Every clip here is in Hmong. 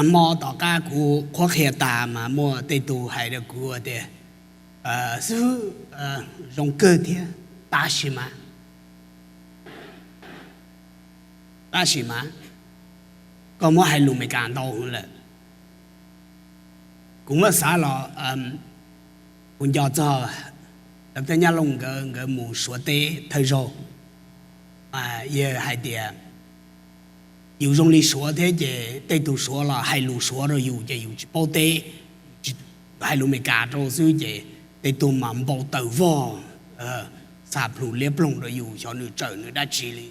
Hmo tom qab kuv qhuab qhia tas mas muaj tej tug hais rau kuv tias, xib fwb, zoo kawg thiab, tab sis mas, tab sis mas koj muab hais lus Amelikas ntau heev lawm. Kuv muab xav los, kuv nco txog Dr. Nyaj Looj nkawd, nkawd mus Suav teb thawj zaug, yawg hais tias yus zoo li Suav thiab ces tej tug Suav los hais lus Suav rau yus ces yus tsis paub teb, hais lus Amelikas rau xwb ces tej tug mas npau taws vog, xa plhus liab ploog rau yus xyov nws tsawm nws dab tsi li.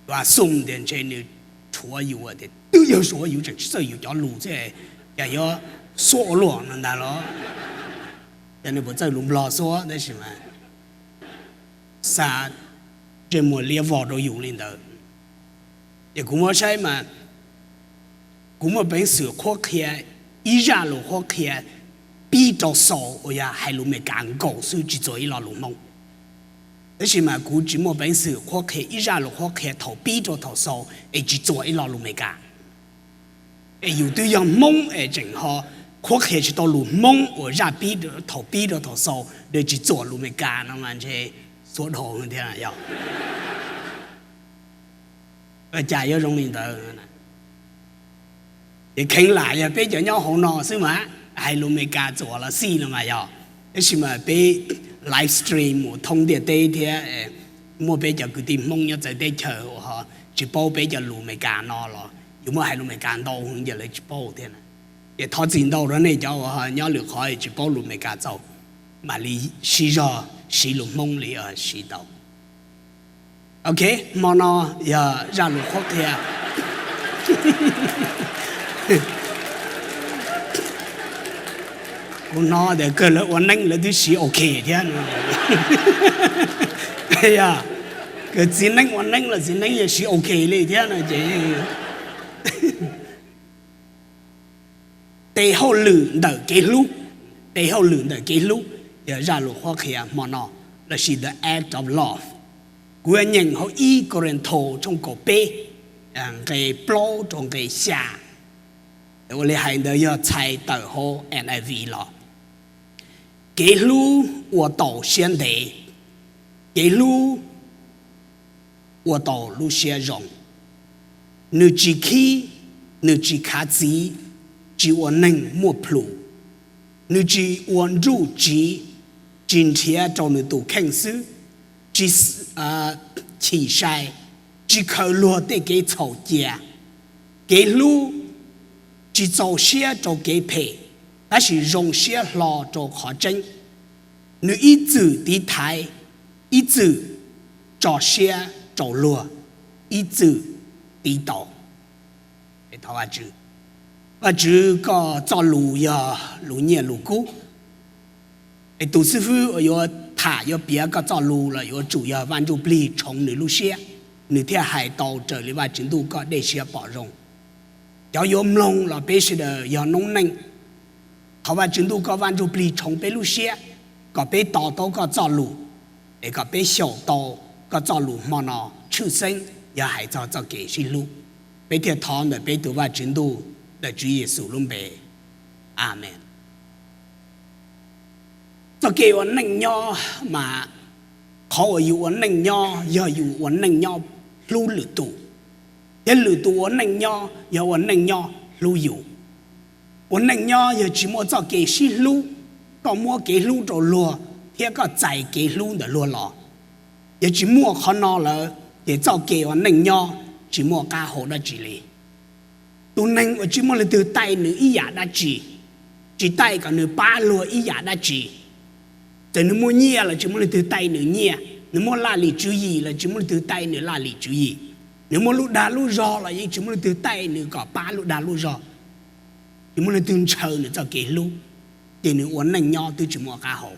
Yus xum tias ntshe nws rhuav yus tias twb yog Suav, yus tseem tsis txawj yus cov lus xwb, cas yuav xuav ua luaj no ntag los. Ces nws puas txawj lus Nplog xuav tab sis mas xa ntsej muag liab vog rau yus li ntawd. Ces kuv muab saib mas kuv muaj peev xwm qhuab qhia ib zaj lus qhuab qhia pib rau xaus uas yog hais lus Amelikas nkaus xwb tsis txuas ib lo lus Hmoob. Tab sis mas kuv tsis muaj peev xwm qhuab qhia ib zaj lus qhuab qhia thaum pib rau thaum xaus es tsis txuas ib lo lus Amelikas. Es yus twb yog Hmoob es tseem ho qhuab qhia tsis tau lus Hmoob uas zaj pib, thaum pib rau thaum xaus tsis txuas lus Amelikas no mas ntshe xuav dhau thiab yog. Cas yuav zoo li ntawd? Ces kheev lam yog peb cov nyob hauv no xwb mas hais lus Amelikas txuas los xij no mas yog. Tab sis mas peb live stream mus thoob ntiaj teb thiab, muaj peb cov kwv tij Hmoob nyob txawv teb chaws uas ho tsis paub peb cov lus Amelikas no los yus muab hais lus Amelikas ntau heev ces lawv tsis paub thiab. Ces thov txim ntau rau nej cov uas nyob lwm qhov tsis paub lus Amelikas txaus, mam li sib zog siv lus Hmoob li siv tau. Ok, hmo no yog zaj lus qhuab qhia. Kuv hnov tias kawg lawv ua neeb lawv twb siv ok thiab. Kawg txiv neeb ua neeb los txiv neeb yeej siv ok li thiab no ces tes hauj lwm ntawm kev hlub. Tes hauj lwm ntawm kev hlub yog zaj lus qhuab qhia hmo no, lossis the act of love. Kuv yuav nyeem hauv ib Kauleethaus tshooj kaum peb, nqe plaub rau nqe xya. Ua li hais ntawd yog txhais tawm hauv N I V los. Kev hlub ua taus siab ntev, kev hlub ua taus lub siab zoo. Nws tsis khib, nws tsis khav txiv, tsis ua neeg muaj plhus, nws tsis ua nruj tsiv, tsis nrhiav rau nws tus kheej xwb, tsis chim sai, tsis khaws luag tej kev txhaum cia. Kev hlub tsis txaus siab rau kev phem, tab sis zoo siab hlo rau qhov tseeb. Nws ib txwm tiv thaiv, ib txwm tso siab rau luag, ib txwm tiv taus. Thov Vajtswv, Vajtswv koj txoj lus yog lus nyiaj lus kub. Es tus xib fwb uas yuav tham yuav piav koj txoj lus los yuav tsum yog Vaj Ntsujplig tshoov nws lub siab, nws thiaj hais tau raws li Vajtswv ntuj koj dej siab pom zoo. Cov yuav mloog los peb sawv daws yog noob neej. Thov Vajtswv ntuj koj Vaj Ntsujplig tshoov peb lub siab, kom peb to taub koj txoj lus, es kom peb xyaum tau koj txoj lus hmo no tshwj xeeb yog hais txog txoj kev sib hlub. Peb thiaj thov ntawm peb tus Vajtswv ntuj, ntawm Tswv Yexus lub npe. Amees. Txoj kev ua neej nyob mas qhov uas yus ua neej nyob yog yus ua neej nyob hlub lwm tus, thiab lwm tus ua neej nyob yog ua neej nyob hlub yus. Ua neej nyob yog tsis muaj txoj kev sib hlub, koj muab kev hlub rau luag thiab koj txais kev hlub ntawm luag los. Yog tsis muaj qhov no lawm ces txoj kev ua neej nyob tsis muaj qab hau dab tsi li. Tus neeg uas tsis muaj leej twg taij nws ib yam dab tsi, tsis taij kom nws pab luag ib yam dab tsi. Txawm nws muaj nyiaj los tsis muaj leej twg taij nws nyiaj, nws muaj laj lim tswv yim los tsis muaj leej twg taij nws laj lim tswv yim, nws muaj lub dag lub zog los yeej tsis muaj leej twg taij nws kom pab lub dag lub zog, tsis muaj leej twg ntshaw nws txoj kev hlub, ces nws ua neej nyob twb tsis muaj qab hau.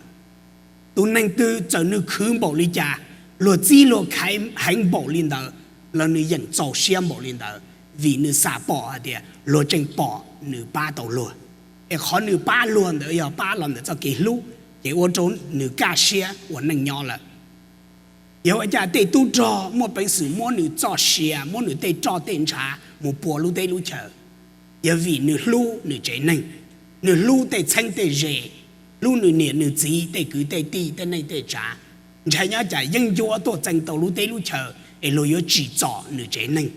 Tus neeg twg txawm nws khwv npaum li cas, luag txib luag khaiv heev npaum li ntawd, los nws yeem txaus siab npaum li ntawd, vim nws xam pom hais tias luag tseem pom nws pab tau luag. Es qhov nws pab luag ntawd yog pab los ntawm txoj kev hlub, ces ua rau nws kaj siab ua neej nyob lawm. Yog ua cas tej tub rog muaj peev xwm muab nws txoj sia, muab nws tej roj tej ntshav mus pua lub teb lub chaws? Yog vim nws hlub nws tsev neeg, nws hlub tej txheeb tej ze, hlub nws niam nws txiv, tej kwv tej tij, tej neej tej tsav. Ntshai nyob cas yeeb ncuab tuaj txeeb tau lub teb lub chaw es luag yuav tsim txom nws tsev neeg.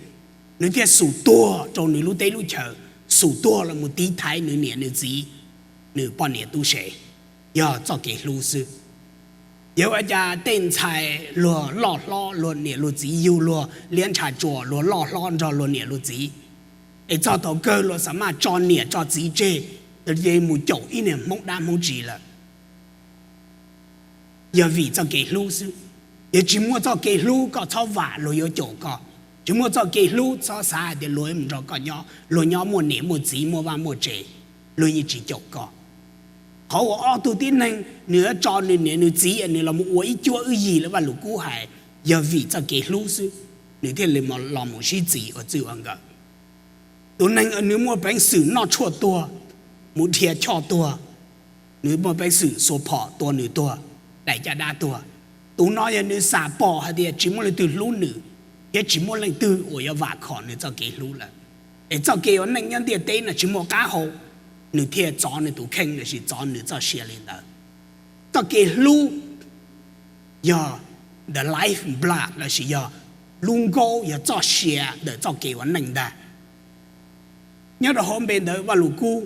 Nws thiaj xum tuag rau nws lub teb lub chaw, xum tuag los mus tiv thaiv nws niam nws txiv, nws poj niam tub se. Yog txoj kev hlub xwb. Yog ua cas tej ntxhais luag loj hlob, luag niam luag txiv yug luag liab ntsha tsuas, luag loj hlob nrog luag niam luag txiv, es txog thaum kawg luag xav maj tso niam tso txiv tseg, ces mus caum ib niag Hmoob dab Hmoob tsi lawm? Yog vim txoj kev hlub xwb. Yog tsis muaj txoj kev hlub, koj txhob vam luag yuav caum koj. Tsis muaj txoj kev hlub, txhob xav hais tias luag mus nrog koj nyob, luag nyob muaj niam muaj txiv, muaj vaj muaj tsev, luag yeej tsis caum koj. Qhov uas ob tug tib neeg nws yuav tso nws niam nws txiv, nws los mus ua ib cuab ib yig li Vajluskub hais, yog vim txoj kev hlub xwb, nws thiaj li los mus sib txis ua txij ua nkawm. Tus neeg nws muaj peev xwm noj tshuaj tuag, mus dhia choj tuag, nws muaj peev xwm xuas phom tua nws tuag, daim caj dab tuag. Tus no yog nws xam pom hais tias tsis muaj leej twg hlub nws, thiab tsis muaj leej twg uas yuav vam khom nws txoj kev hlub lawm, es txoj kev ua neej nyob ntiaj teb no tsis muaj qab hau, nws thiaj txov nws tus kheej lossis txov nws txoj sia li ntawd. Txoj kev hlub yog the life blood lossis yog lub nkaub, yog txoj sia ntawm txoj kev ua neej ntag. Nyob rau hauv npe ntawv Vajluskub,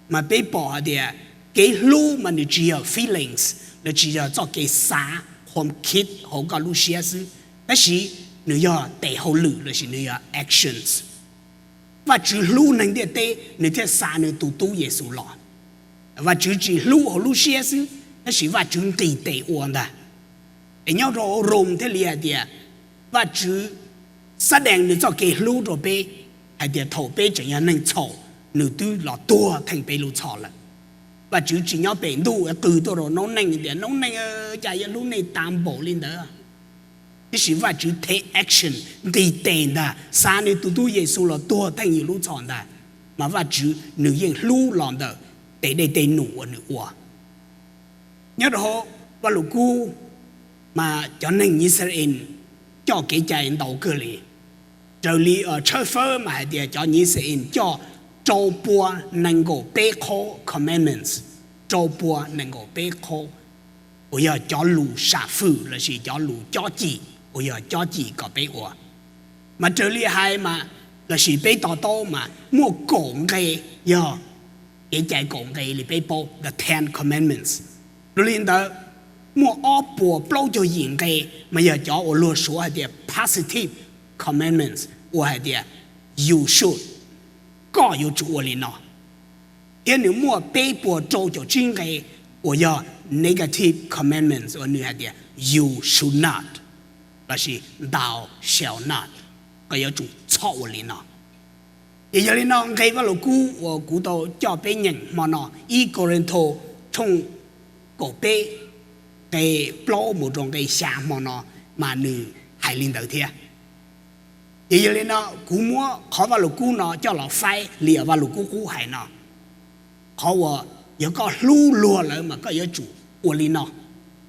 mas peb pom hais tias kev hlub mas nws tsis yog feelings, los tsis yog txoj kev xav, qhuam khib hauv koj lub siab xwb, tab sis nws yog tes hauj lwm lossis nws yog actions. Vajtswv hlub neeg ntiaj teb, nws thiaj xa nws tus tub Yexus los. Vajtswv tsis hlub hauv lub siab xwb, tab sis Vajtswv nqis tes ua ntag. Es nyob rau Roos thiaj li hais tias Vajtswv xab dees nws txoj kev hlub rau peb, hais tias thaum peb tseem yog neeg txhaum, nws twb los tuag theej peb lub txhoj lawm. Vajtswv tsis nyob pem ntuj qw tuaj rau noob neej tias noob neej, cas yuav hlub nej tas npaum li ntawd. Tiam sis Vajtswv take action, nqis tes ntag, xa nws tus tub Yexus los tuag theej yus lub txhoj ntag. Mas Vajtswv nws yeej hlub los ntawm tes dej tej num uas nws ua. Nyob rau hauv Vajluskub, mas cov neeg Yixalayees coj kev cai ntau kawg li. Raws li tshawb fawb mas hais tias cov Yixalayees coj rau pua nees nkaum peb qhov commandments, rau pua nees nkaum peb qhov uas yog cov lus sam fwm lossis cov lus cob cim uas yog cob cim kom peb ua. Mas raws li hais mas, lossis peb to taub mas muaj kaum nqe, yog kev cai kaum nqe li peb paub the Ten Commandments. Dua li ntawd, muaj ob puas plaub caug yim nqe mas yog cov uas luag suav hais tias positive commandments, uas hais tias you should, koj yuav tsum ua li no. Thiab nws muaj peb puas rau caum tsib nqe uas yog negative commandments, uas nws hais tias you should not, lossis thou shalt not, koj yuav tsum txhob ua li no. Ces yog li no nqe Vajluskub uas kuv tau coj peb nyeem hmo no, ib Kauleethaus tshooj kaum peb, nqe plaub mus rau nqe xya hmo no, mas nws hais li ntawd thiab. Ces yog li no kuv muab qhov Vajluskub no coj los faib li Vajluskub qub hais no. Qhov uas yog koj hlub luag lawm mas koj yuav tsum ua li no,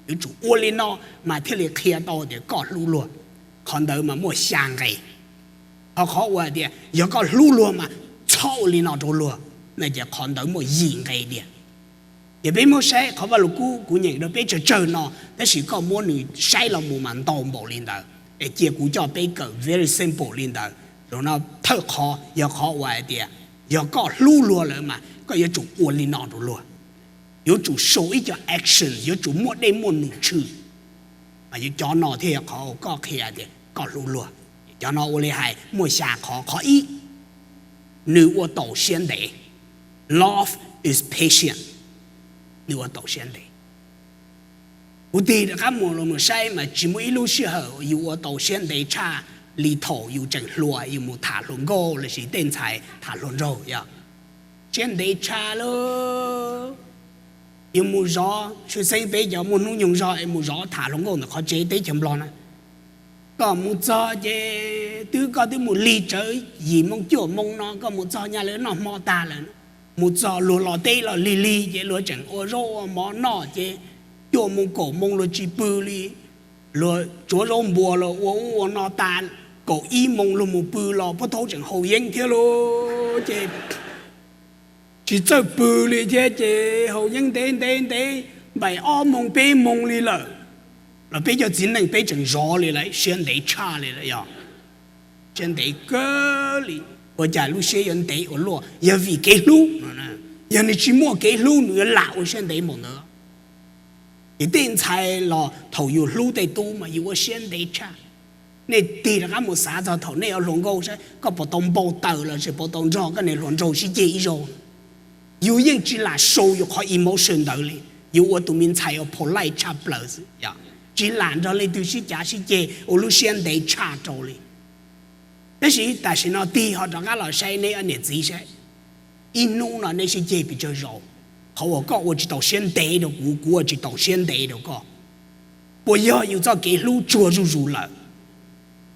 yuav tsum ua li no mas thiaj li qhia tau tias koj hlub luag. Qhov ntawd mas muaj xya nqe. Ho qhov uas tias yog koj hlub luag mas txhob ua li no rau luag, no ces qhov ntawd muaj yim nqe tiag. Ces peb muab saib qhov Vajluskub kuv nyeem rau peb tsawg tsawg no, tab sis koj muab nws saib los mus mas ntau npaum li ntawd. Es cia kuv coj peb kawm very simple li ntawd. Zaum no thawj qhov yog qhov uas hais tias yog koj hlub luag lawm mas koj yuav tsum ua li no rau luag. Yuav tsum show ib co action, yuav tsum muaj dej muaj num tshwm. Mas cov no thiaj yog qhov uas koj qhia tias koj hlub luag. Cov no ua li hais muaj xya qhov. Qhov ib, nws ua taus siab ntev. Love is patient. Nws ua taus siab ntev. Kuv tig rov qab mus los mus saib mas tsis muaj ib lub sij hawm yus ua taus siab ntev tshaj li thaum yus tseem hluas yus mus tham hluas nkauj lossis tej ntxhais tham hluas nraug yog. Siab ntev tshaj lawm. Yus mus zov, tshwj xeeb peb cov muaj hnub nyoog zog es mus zov tham hluas nkauj ntawm qhov tsev teb chaws Nplog na, koj mus txog ces twb koj twb mus lig tsawv yim moo cuaj moo no, koj mus txog nyaj lawv noj hmo tag lawm. Mus txog luag los teb los lig lig ces luag tseem ua zaub ua mov noj ces cuaj moo kaum moo luag tsis pw li. Luag tsuav zaub npua los ua ub ua no tas, kaum ib moo luag mus pw los puab thaub tseem haus yeeb thiab lauj. ces tsis txawj pw li thiab ces haus yeeb ntev ntev ntev npaum ob moos peb moos li lawm, los peb cov txiv neej peb tseem zov li lawm, siab ntev tshaj li lawm, yog siab ntev kawg li. Ua cas lub siab yuav ntev ua luaj? Yog vim kev hlub. Yog nws tsis muaj kev hlub nws yuav lam ua siab ntev npaum ntawd. Ces tej ntxhais los thaum yus hlub tej tub mas yus ua siab ntev tshaj. Nej tig rov qab mus xav txog thaum nej ua hluas nkauj saib koj puas tau npau taws los sis puas tau nrog koj niam hluas nraug sib ceg ib zaug. Yus yeej tsis lam sau yus qhov emotion ntawd li. Yus ua tus me ntxhais uas polite tshaj plaws xwb, tsis lam nrog leej twg sib cav sib ceg ua lub siab ntev tshaj rau li. Tab sis tam sim no tig ho rov qab los saib neb ob niam txiv saib, ib hnub no neb sib ceg pes tsawg zaus, qhov uas koj ua tsis tau siab ntev rau kuv, kuv ua tsis tau siab ntev rau koj. Puas yog yus txoj kev hlub tsuag zuj zus lawm?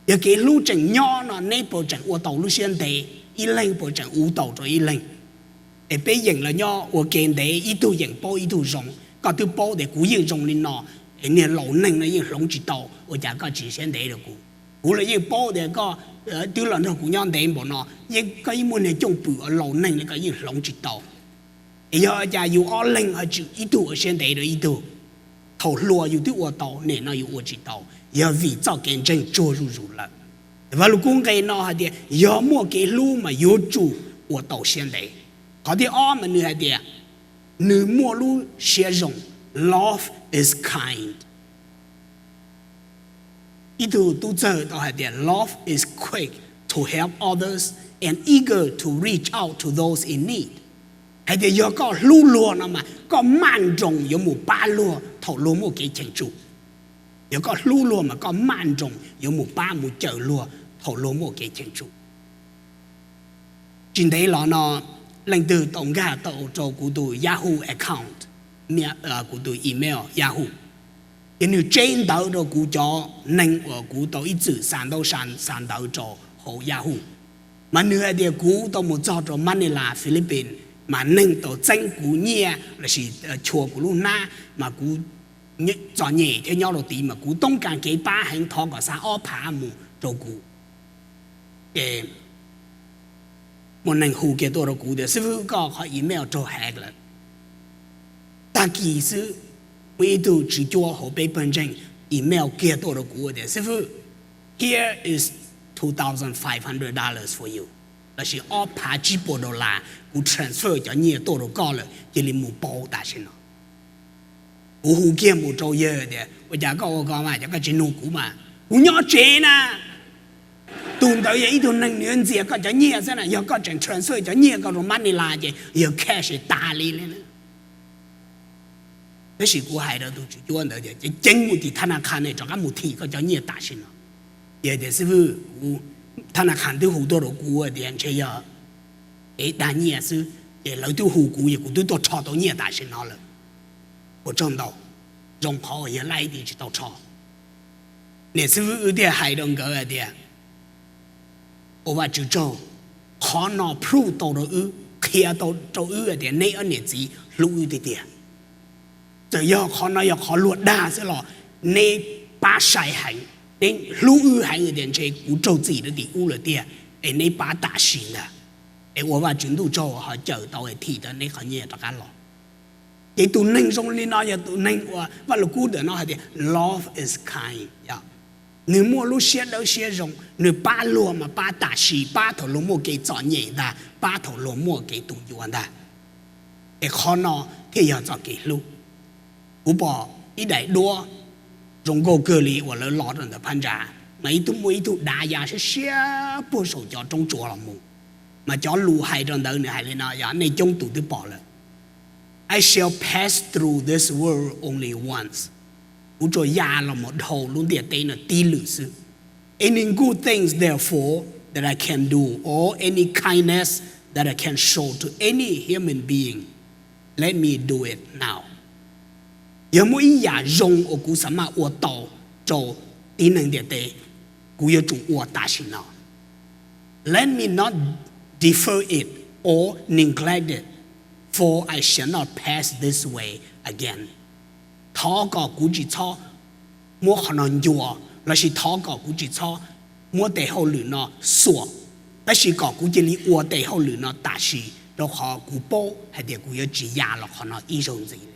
Yog kev hlub tseem nyob no neb puas tseem ua tau lub siab ntev, ib leeg puas tseem ua tau rau ib leeg? Es peb yeem los nyob ua ke ntev, ib tug yeem paub ib tug zoo. Koj twb paub tias kuv yeej zoo li no, es niag laus neeg no yeej hloov tsis tau, ua cas koj tsis siab ntev rau kuv? Kuv los yeej paub tias koj twb los nrog kuv nyob ntev npaum no, yeej koj yeej muaj niag cooj pwm ua laus neeg li, koj yeej hloov tsis tau. Es yog cas yus ob leeg ho tsis ib tug ua siab ntev rau ib tug? Thaum hluas yus twb ua tau, nim no yus ua tsis tau, yog vim txoj kev ntseeg tsuag zuj zus lawm. Vaj Lug Kub nqe no hais tias yog muaj kev hlub mas yuav tsum ua tau siab ntev. Qhov thib ob mas nws hais tias nws muaj lub siab zoo, love is kind. Ib tug tub txawg tau hais tias love is quick to help others and eager to reach out to those in need. Hais tias yog koj hlub luag no mas koj maj nroos yuav mus pab luag thaum luag muaj kev cheem tsum. Yog koj hlub luag mas koj maj nroos yuav mus pab mus cawm luag thaum luag muaj kev cheem tsum. Tsis ntev los no leej twg tau nkag tau rau kuv tus Yahoo account, kuv tus email Yahoo, ces nws tseb ntawv rau kuv cov neeg uas kuv tau ib txwm xa ntaub xa ntawv rau hauv Yahoo. Mas nws hais tias kuv tau mus txog rau Manila, Philippines, mas neeg tau txeeb kuv nyiaj lossis chua kuv lub hnab, mas kuv txom nyem thiab nyob rau tid mas kuv toob kas kev pab heev, thov kom xa ob phav mus rau kuv. Ces muaj neeg hu kiag tuaj rau kuv tias, xib fwb, koj qhov email raug hack lawm. Tag kis xwb, muaj ib tug tswv cuab hauv peb pawg ntseeg email kiag tuaj rau kuv tias, xib fwb, here is two thousand five hundred dollars for you, lossis ob phav tsib puas dollar, kuv transfer cov nyiaj tuaj rau koj lawm, cia li mus pauv tam sim no. Kuv hu kiag mus rau yawg tias, ua cas koj ua ko mas, cas koj tsis nug kuv mas, kuv nyob tsev na. Tus ntawd yog ib tug neeg nws yuav ntxias koj cov nyiaj xwb na, yog koj tseem transfer cov nyiaj koj rau Manila ces yog cash tas li li. Tab sis kuv hais rau tus tswv cuab ntawd tias, ceev ceev mus tim thab na khas ne, rov qab mus thim koj cov nyiaj tam sim no. Yog tias, xib fwb, kuv, thab na khas twb hu tuaj rau kuv tias ntshe yog kev dag nyiaj xwb, ces lawv twb hu kuv es kuv twb tuaj rho tau nyiaj tam sim no lawm. Ua tsaug ntau, zoo qhov uas yawg laib tsis tau rho. Niam xib fwb wb thiaj hais rau nkawd hais tias, ua Vajtswv tsaug, qhov no prove tau rau wb, qhia tau rau wb hais tias neb ob niam txiv hlub wb tiag tiag. Txawm yog qhov no yog qhov luag dag xwb los neb pab sai heev, neb hlub wb heev tias ntshe kuv raug txim rau tim ub lawm tiag, es neb pab tam sim ntag. Es ua Vajtswv ntuj tsaug ho cawm tau es thim tau neb qhov nyiaj rov qab los. Ces tus neeg zoo li no yog tus neeg uas Vaj Lug Kub ntawm no hais tias love is kind. Nws muaj lub siab dawb siab zoo, nws pab luag mas pab tam sim, pab thaum luag muaj kev txom nyem ntag, pab thaum luag muaj kev tu ncua ntag. Es qhov no thiaj yog txoj kev hlub. Kuv pom ib daim duab zoo nkauj kawg li uas lawv los rau ntawm phab ntsa, mas ib tug muaj ib tug dav ya siab siab puag saum cov roob tsuas los mus. Mas cov lus hais rau ntawd nws hais li no, yog nej coob tus twb pom lawm: I shall pass through this world only once. Kuv tsuas ya los mus dhau lub ntiaj teb no tib lwm xwb. Any good things, therefore, that I can do, or any kindness that I can show to any human being, let me do it now. Yog muaj ib yam zoo uas kuv xav maj ua tau rau tib neeg ntiaj teb, kuv yuav tsum ua tam sim no. Let me not defer it or neglect it, for I shall not pass this way again. Thov kom kuv tsis txhob muab qhov no ncua, lossis thov kom kuv tsis txhob muab tes hauj lwm no xuam. Tab sis kom kuv cia li ua tes hauj lwm no tam sim, rau qhov kuv paub hais tias kuv yuav tsis ya los qhov no ib zaug ntxiv.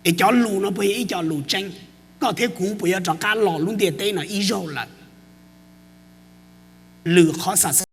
Es cov lus no puas yog ib co lus tseeb? Koj thiab kuv puas yuav rov qab los lub ntiaj teb no ib zaug lawm? Lwm qhov xav